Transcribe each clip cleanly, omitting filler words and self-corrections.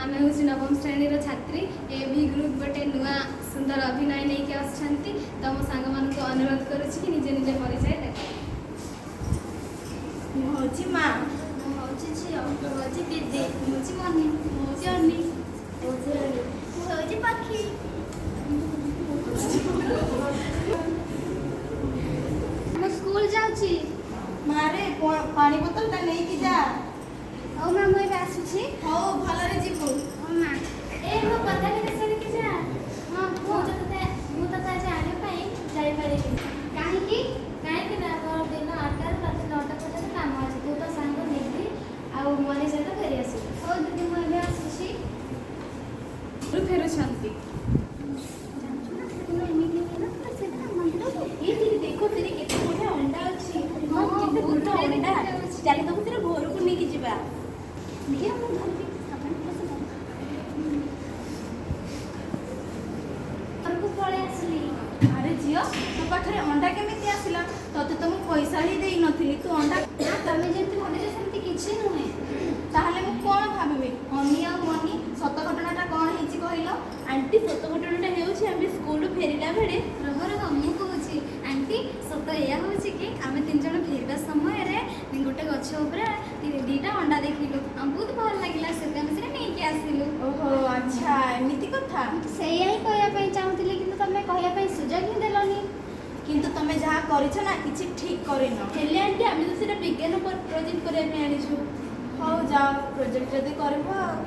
ଆମେ ହେଉଛି ନବମ ଶ୍ରେଣୀର ଛାତ୍ରୀ। ଏ ଭି ଗ୍ରୁପ୍ ଗୋଟେ ନୂଆ ସୁନ୍ଦର ଅଭିନୟ ନେଇକି ଆସୁଛନ୍ତି। ତ ମୋ ସାଙ୍ଗମାନଙ୍କୁ ଅନୁରୋଧ କରୁଛି କି ନିଜ ନିଜ ପରିଚୟ ଦେବେ। ମୁଁ ହେଉଛି ମା। ମୁଁ ହେଉଛି ଝିଅ। ମୁଁ ହେଉଛି ଦିଦି। ମୁଁ ହେଉଛି ମନି। ମୁଁ ହେଉଛି ଅନି। ମୁଁ ହେଉଛି ରାଣୀ। ମୁଁ ହେଉଛି ପକ୍ଷୀ। ମୁଁ ସ୍କୁଲ ଯାଉଛି। ମାରେ, ପାଣି ବୋତଲଟା ନେଇକି ଯା। ହଉ ମା, ମୁଁ ଏବେ ଆସୁଛି। ହଉ, ଭଲରେ ଯିବୁ। ହଁ ମା। ଏ ମୋ କଥା ଟିକେ ଶୁଣିକି ଯା। ହଁ, କୁହ। ମୁଁ ତତେ ଆଜି ଆଣିବା ପାଇଁ ଯାଇପାରିବିନି। କାହିଁକି? କାହିଁକି ନା ମୋର ଦିନ 8ଟାରୁ ରାତି 9ଟା ପର୍ଯ୍ୟନ୍ତ କାମ ଅଛି। ତୁ ତୋ ସାଙ୍ଗ ନିଧି ଆଉ ମନି ସହିତ ଫେରି ଆସିବୁ। ହଉ ଦିଦି, ମୁଁ ଏବେ ଆସୁଛି। ଫେରୁଛନ୍ତି। ଜାଣିଛୁ ନା, ସେଦିନ ଏମିତି ହେଇନଥିଲା ସେଦିନ ମନ୍ଦିରକୁ? ଏଇ ଦିଦି, ଦେଖ, ସେଠି କେତେ ବଢିଆ ଅଣ୍ଡା ଅଛି। ହଁ, କେତେ ବହୁତ ବଡ ବଢିଆ ଅଣ୍ଡା। ଦେଖାଯାଉଛି। ଚାଲ, ତାକୁ ସେଟା ଘରକୁ ନେଇକି ଯିବା। ଦିଅ, ମୁଁ ଧରିବି। ସାମାନ ପସନ୍ଦ। ଘରକୁ ପଳେଇ ଆସିଲି। ଆରେ ଝିଅ, ତୋ ପାଖରେ ଅଣ୍ଡା କେମିତି ଆସିଲା? ତତେ ତ ମୁଁ ପଇସା ହିଁ ଦେଇନଥିଲି, ତୁ ଅଣ୍ଡା ନା, ତମେ ଯେମିତି ଭାବିଛ ସେମିତି କିଛି ନୁହେଁ। ତାହେଲେ ମୁଁ କ'ଣ ଭାବିବି? ଅନି ଆଉ ମନି, ସତ ଘଟଣାଟା କ'ଣ ହେଇଛି କହିଲ? ଆଣ୍ଟି, ସତ ଘଟଣାଟା ହେଉଛି ଆମେ ସ୍କୁଲରୁ ଫେରିଲା ବେଳେ ରହ ରହ, ମୁଁ କହୁଛି। ଆଣ୍ଟି, ସତ ଏଇଆ ହେଉଛି କି ଆମେ ତିନି ଜଣ ଫେରିବା ସମୟରେ ଗୋଟେ ଗଛ ଉପରେ ଦିଟା ଅଣ୍ଡା ଦେଖିଲୁ। ଆମକୁ ବହୁତ ଭଲ ଲାଗିଲା, ସେଥିପାଇଁ ଆମେ ସେଟା ନେଇକି ଆସିଲୁ। ଓହୋ, ଆଚ୍ଛା, ଏମିତି କଥା। ମୁଁ ତ ସେଇଆ ହିଁ କହିବା ପାଇଁ ଚାହୁଁଥିଲି, କିନ୍ତୁ ତମେ କହିବା ପାଇଁ ସୁଯୋଗ ହିଁ ଦେଲନି। କିନ୍ତୁ ତମେ ଯାହା କରିଛ ନା, କିଛି ଠିକ୍ କରିନ। ହେଲେ ଆଣ୍ଟି, ଆମେ ତ ସେଟା ବିଜ୍ଞାନ ପ୍ରୋଜେକ୍ଟ କରିବା ପାଇଁ ଆଣିଛୁ। ହଉ ଯାଅ, ପ୍ରୋଜେକ୍ଟ ଯଦି କରିବ ଆଉ।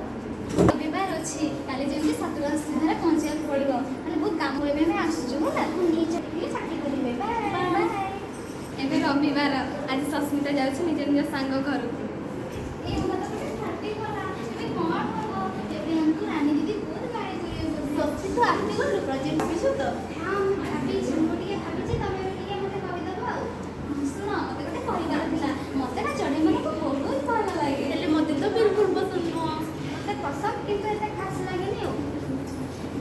ରବିବାର ଅଛି, କାଲି ଯେମିତି 7ଟା ସୁଦ୍ଧାରେ ପହଞ୍ଚିବାକୁ ପଡ଼ିବ, ମାନେ ବହୁତ କାମ। ଏବେ ଆମେ ଆସୁଛୁ, ହେଲା? ନିଜ ଟିକେ ଚାକିରି କରିବେ। ବାଏ। ଏବେ ରବିବାର, ଆଜି ସସ୍ମିତା ଯାଉଛି ନିଜ ନିଜ ସାଙ୍ଗ ଘରକୁ। ଏ ଅଣ୍ଡା ତ ଗୋଟେ ଫାଟିଗଲା, ଏବେ କ'ଣ ହବ? ଏବେ ଆମକୁ ରାନୀ ଦିଦି ବହୁତ ଗାଳି କରିବେ ବୋଧେ। ସସ୍ମି, ତୁ ଆସିଗଲୁ? ପ୍ରୋଜେକ୍ଟ ଭାବିଛୁ ତ? ହଁ, ମୁଁ ଭାବିଛି। ମୁଁ ଟିକେ ଭାବିଛି, ତମେ ବି ଟିକେ ମୋତେ କହିଦେବ। ଆଉ ଶୁଣ, ମୋତେ ଗୋଟେ କହିବାର ଥିଲା। ମୋତେ ନା ଚଢ଼େଇମାନଙ୍କୁ ବହୁତ ଭଲ ଲାଗେ। ହେଲେ ମୋତେ ତ ବିଲକୁଲ ପସନ୍ଦ ନୁହଁ। ମୋତେ ପସନ୍ଦ, କିନ୍ତୁ ଏତେ ଖାସ୍ ଲାଗେନି ଆଉ।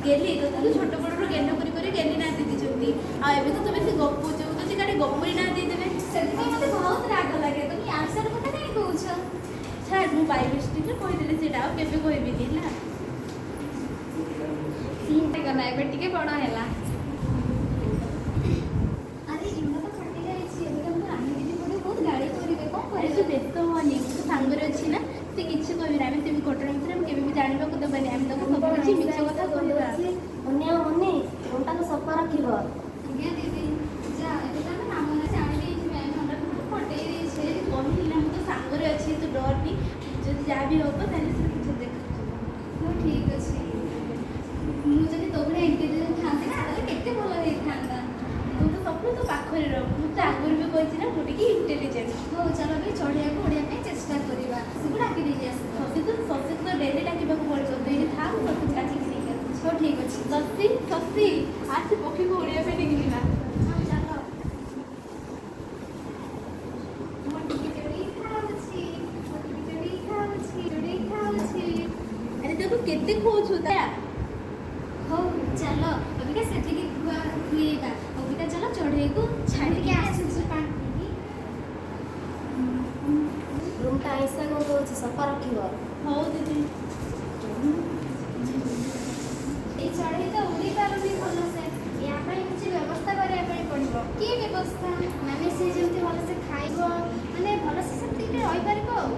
ଗେଲି, ତୋତେ ତ ଛୋଟ ବଡ଼ରୁ ଗେଲ କରି କରି ଗେଲି ନାଁ ଦେଇଦେଇଛନ୍ତି। ଆଉ ଏବେ ତ ତୁ ବେଶୀ ଗପୁଛୁ, ତୋତେ କାଳେ ଗପୁରୀ ନାଁ ଦେଇଦେବେ। ସେଥିପାଇଁ ମୋତେ ବହୁତ ରାଗ ଲାଗେ। ତମେ ୟାର ସିଆଡ଼ୁ କଥା କାହିଁ କହୁଛ? ଛାଡ଼, ମୁଁ ବାଇ ମିଷ୍ଟେକରେ କହିଦେଲି ସେଇଟା, ଆଉ କେବେ କହିବିନି, ହେଲା? ଗଲା, ଏବେ ଟିକେ ବଡ଼ ହେଲା। ଆରେ, ଇଣ୍ଡା ତ ଫାଟି ଯାଇଛି। ଏବେ ତ ଆମକୁ ରାନୀ ଦିଦି ବୋଧେ ବହୁତ ଗାଳି କରିବେ। କ'ଣ ଆରେ, ତୁ କରିବେ? ବ୍ୟସ୍ତ ହୁଅନି, ମୁଁ ତ ସାଙ୍ଗରେ ଅଛି ନା, ସେ କିଛି କହିବେନି। ଆମେ ସେ ଘଟଣା ବିଷୟରେ ଆମେ କେବେ ବି ଜାଣିବାକୁ ଦେବାନି। ଆମେ ତାକୁ ସବୁ କିଛି ମିଛ କଥା କହିବା। ମନି ଆଉ ମନି, ରୁମଟାକୁ ସଫା ରଖିବ। ଆଜ୍ଞା ଦିଦି। ଯା, ଏବେ ତ ଆମେ ନାମ ଜାଣି ଦେଇଯିବେ, ଆମେ ଅଣ୍ଡାକୁ ଫଟେଇ ଦେଇଛେ। କହିଲା, ମୁଁ ତ ସାଙ୍ଗରେ ଅଛି, ତୁ ଡରନି। ଯଦି ଯାହା ବି ହବ, ତାହେଲେ ସେ କିଛି ଦେଖାଯିବ। ହଉ, ଠିକ୍ ଅଛି। ମୁଁ ଯଦି ତୋ ଭଳିଆ ଇଣ୍ଟେଲିଜେଣ୍ଟ ଥାନ୍ତି ନା, ତାହେଲେ କେତେ ଭଲ ହେଇଥାନ୍ତା। ତୁ ତ ସବୁବେଳେ ତୋ ପାଖରେ ରହ। ମୁଁ ତ ଆଗରୁ ବି କହିଛି ନା, ମୁଁ ଟିକେ ଇଣ୍ଟେଲିଜେଣ୍ଟ। ହଉ ଚାଲ, ଏବେ ଚଢ଼େଇବାକୁ ଉଡ଼ିବା ପାଇଁ ଚେଷ୍ଟା କରିବା। ସବୁ ଡାକି ଦେଇକି ଆସିବ। ଶଶୀ ତ, ଶଶୀକୁ ତ ଡେଲି ଡାକିବାକୁ ପଡ଼ିବ। ତୁ ଏଇଠି ଥା, ମୁଁ ଶଶୀକୁ ଡାକିକି ନେଇକି ଆସୁଛି। ହଉ, ଠିକ୍ ଅଛି। ଶଶୀ, ଶଶୀ, ଆସି ପକ୍ଷୀକୁ ଉଡ଼ିବା ପାଇଁ ନେଇକି ଯିବା। ହଁ, ଚାଲ। ମୁଁ ଟିକେ ଚଢ଼େଇ ଖାଉଛି, ମୁଁ ଟିକେ ଚଢ଼େଇ ଖାଉଛି, ଚଢ଼େଇ ଖାଉଛି। ଆରେ, ତାକୁ କେତେ ଖୋଉଛୁ ତା? ହଉ ଚାଲ, ଅବିକା ସେତିକି ଖୁଏଇବା। ଅବିକା ଚାଲ, ଚଢ଼େଇକୁ ଛାଡ଼ିକି ଆସୁଛି ପାଣି ପିଇକି। ରୁମଟା ଆଇଁଷା ଗନ୍ଧଉଛି, ସଫା ରଖିବ। ହଉ ଦିଦି। ଏଇ ଚଢ଼େଇ ତ ଉଡ଼ି ପାରୁନି ଭଲସେ। ୟା ପାଇଁ କିଛି ବ୍ୟବସ୍ଥା କରିବା ପାଇଁ ପଡ଼ିବ। କି ବ୍ୟବସ୍ଥା? ମାନେ ସେ ଯେମିତି ଭଲସେ ଖାଇବ, ମାନେ ଭଲସେ ସେମିତି ଟିକେ ରହିପାରିବ। ଆଉ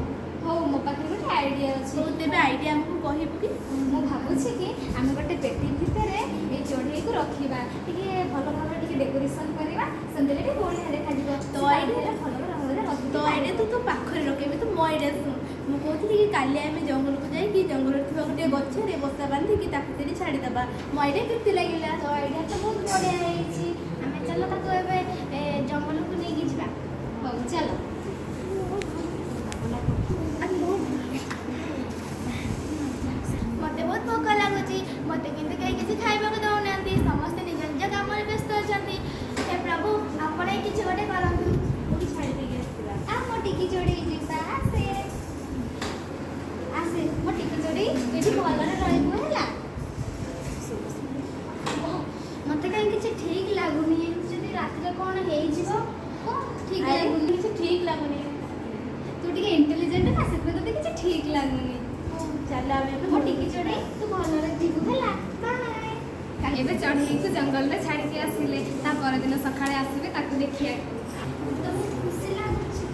ହଉ, ମୋ ପାଖରେ ଗୋଟେ ଆଇଡ଼ିଆ ଅଛି। ହଉ, ତେବେ ଆଇଡ଼ିଆ ଆମକୁ କହିବୁ କି? ମୁଁ ଭାବୁଛି କି ଆମେ ଗୋଟେ ପେଟି ଭିତରେ ଏଇ ଚଢ଼େଇକୁ ରଖିବା, ଟିକେ ଭଲ ଭାବରେ ଟିକେ ଡେକୋରେସନ୍ କରିବା, ସେମିତି ଟିକେ ବଢ଼ିଆ ଦେଖାଯିବ। ତୋ ସେ idea? ଭଲ ଭାବରେ ରଖିକି ତୋ ଆଇଡ଼ିଆ ତୁ ତୋ ପାଖରେ ରଖ। ଏବେ ତୁ ମୋ ଆଇଡ଼ିଆ ଶୁଣ। ମୁଁ କହୁଥିଲି କି କାଲି ଆମେ ଜଙ୍ଗଲକୁ ଯାଇକି ଜଙ୍ଗଲରେ ଥିବା ଗୋଟିଏ ଗଛରେ ବସା ବାନ୍ଧିକି ତାକୁ ସେଠି ଛାଡ଼ିଦେବା। ମୋ ଆଇଡ଼ିଆ କେମିତି ଲାଗିଲା? ତୋ ଆଇଡ଼ିଆ ତ ବହୁତ ବଢ଼ିଆ ହେଇଛି। ଆମେ ଚାଲ, ତାକୁ ଏବେ ଜଙ୍ଗଲକୁ ନେଇକି ଯିବା। ହଉ ଚାଲ। ମୋତେ ବହୁତ ଭୋକ ଲାଗୁଛି ମୋତେ, କିନ୍ତୁ କେହି କିଛି ଖାଇବାକୁ ଦେଉନାହାନ୍ତି। ସମସ୍ତେ ନିଜ ନିଜ କାମରେ ବ୍ୟସ୍ତ ଅଛନ୍ତି। ହେ ପ୍ରଭୁ, ଆପଣ ହିଁ କିଛି ଗୋଟେ କରନ୍ତୁ। କୋଉଠି ଛାଡ଼ି ଦେଇକି ଆସିଥିବା? ଆ, ମୋ ଟିକି ଚଢ଼େଇ ଯିବା। ଆସେ ଆସେ ମୋ ଟିକି ଚଢ଼େଇ, ଏଠି ଭଲରେ ରହିବୁ, ହେଲା? ମୋତେ କାହିଁ କିଛି ଠିକ୍ ଲାଗୁନି। ଏମିତି ଯଦି ରାତିରେ କ'ଣ ହେଇଯିବ? କ'ଣ ଠିକ୍ ଆରେ, ଲାଗୁନି? କିଛି ଠିକ୍ ଲାଗୁନି। ତୁ ଟିକେ ଇଣ୍ଟେଲିଜେଣ୍ଟ ନା, ସେଥିପାଇଁ ତୋତେ କିଛି ଠିକ୍ ଲାଗୁନି। ଚାଲ, ଆମେ ଏବେ ମୋ ଟିକି ତୁ ଭଲରେ ଯିବୁ ହେଲା, ବାଏ। ଏବେ ଚଢ଼େଇକୁ ଜଙ୍ଗଲରେ ଛାଡ଼ିକି ଆସିଲେ। ତା ପରଦିନ ସକାଳେ ଆସିବେ ତାକୁ ଦେଖିବାକୁ। ତ ବହୁତ ଖୁସି ଲାଗୁଛି।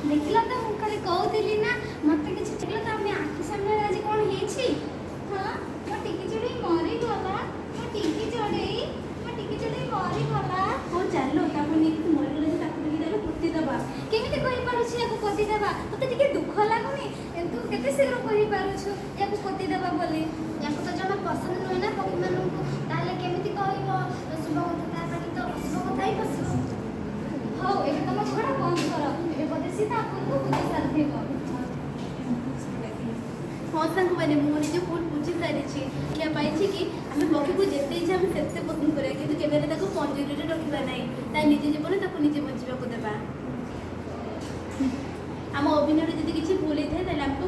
ଦେଖିଲ ତ, ମୁଁ ଖାଲି କହୁଥିଲି ନା ମତେ କିଛି। ଦେଖିଲ ତ, ଆମେ ଆଖି ସାମ୍ନାରେ ଆଜି କ'ଣ ହେଇଛି? ହଁ, ମୋ ଟିକି ଚଢ଼େଇ ମରିଗଲା। ମୋ ଟିକି ଚଢ଼େଇ, ମୋ ଟିକି ଚଢ଼େଇ ମରିଗଲା। ହଉ ଚାଲ, ତାକୁ ନେଇକି ତୁ ମରିଗଲା ଯେ ତାକୁ ନେଇକି ତାକୁ ପୋତି ଦେବା। କେମିତି କହିପାରୁଛୁ ୟାକୁ ପୋତିଦେବା? ତୋତେ ଟିକେ ଦୁଃଖ ଲାଗୁନି? ତୁ କେତେ ଶୀଘ୍ର କହିପାରୁଛୁ ୟାକୁ ପୋତିଦେବା ବୋଲି। ୟାକୁ ତ ଜମା ପସନ୍ଦ ନୁହେଁ ନା ପକ୍ଷୀମାନଙ୍କୁ। ତାହେଲେ କେମିତି କହିବ ଶୁଭ କଥା? ତା ପାଖେ ତ ଅଶୁଭ କଥା ହିଁ ପଶିବ। ହଉ, ଏବେ ତମ ଝଗଡ଼ା ବନ୍ଦ କର। ଏବେ ବୋଧେ ସିଏ ତା ଭୁଲକୁ ବୁଝି ସାରିଥିବ। ହଁ ସାଙ୍ଗମାନେ, ମୁଁ ନିଜ ଭୁଲ ବୁଝି ସାରିଛି। ଶିକ୍ଷା ପାଇଛି କି ଆମେ ପକ୍ଷୀକୁ ଯେତେ ଇଚ୍ଛା ଆମେ ସେତେ ପସନ୍ଦ କରିବା, କିନ୍ତୁ କେବେ ହେଲେ ତାକୁ ପଞ୍ଜୁରୀରେ ରଖିବା ନାହିଁ। ତା ନିଜ ଜୀବନ ତାକୁ ନିଜେ ବଞ୍ଚିବାକୁ ଦେବା। ଆମ ଅଭିନୟରେ ଯଦି କିଛି ଭୁଲ ହେଇଥାଏ, ତାହେଲେ ଆମକୁ